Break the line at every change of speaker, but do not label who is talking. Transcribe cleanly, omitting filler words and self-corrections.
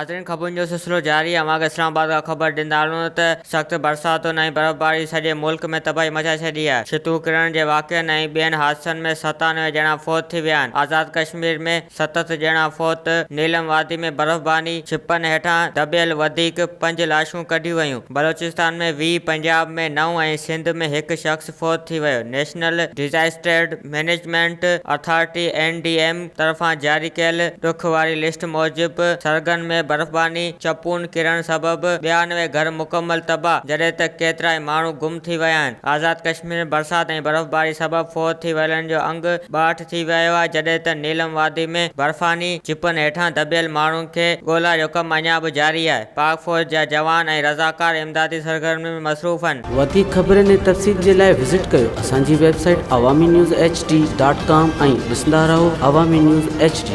ناظرين خبرن جو سلسلو جاري اوهان کي اسلام آباد کان خبر ڏيندا هلون ته سخت برساتن ۽ برفباري سڄي ملڪ ۾ تباهي مچائي ڇڏي آهي. ڇتون ڪرڻ جي واقعن ۽ ٻين حادثن ۾ 97 ڄڻا فوت ٿي ويا آهن. آزاد ڪشمير ۾ 70 ڄڻا فوت، نيلم وادي ۾ برفباني ڇپن هيٺان دٻيل وڌيڪ پنج لاشون ڪڍيون ويون. بلوچستان ۾ 20، پنجاب ۾ نو ۽ سنڌ ۾ هڪ شخص فوت ٿي ويو. National disaster management authority, N D M, طرفان جاري ڪيل ڏک واري لسٽ موجب سرگن ۾ برفباني چپون ڪرڻ سبب 92 گهر مڪمل تباهه، جڏهن ته ڪيترائي ماڻهو گم ٿي ويا آهن. آزاد ڪشمير ۾ برسات ۽ برفباري سبب فوت ٿي ويلن جو انگ 62 ٿي ويو آهي، جڏهن ته نيلم وادي ۾ برفاني چپن هيٺان دٻيل ماڻهن کي ڳولا جو ڪم اڃا به جاري آهي. پاڪ فوج جا جوان ۽ رضاڪار امدادي سرگرمين ۾ مصروف آهن.
وڌيڪ خبرن ۽ تفصيل جي لاء وزٽ ڪيو اسان جي website Awami news H D dot com ۽ ڏسندا رهو عوامي نيوز ايڇ ڊي.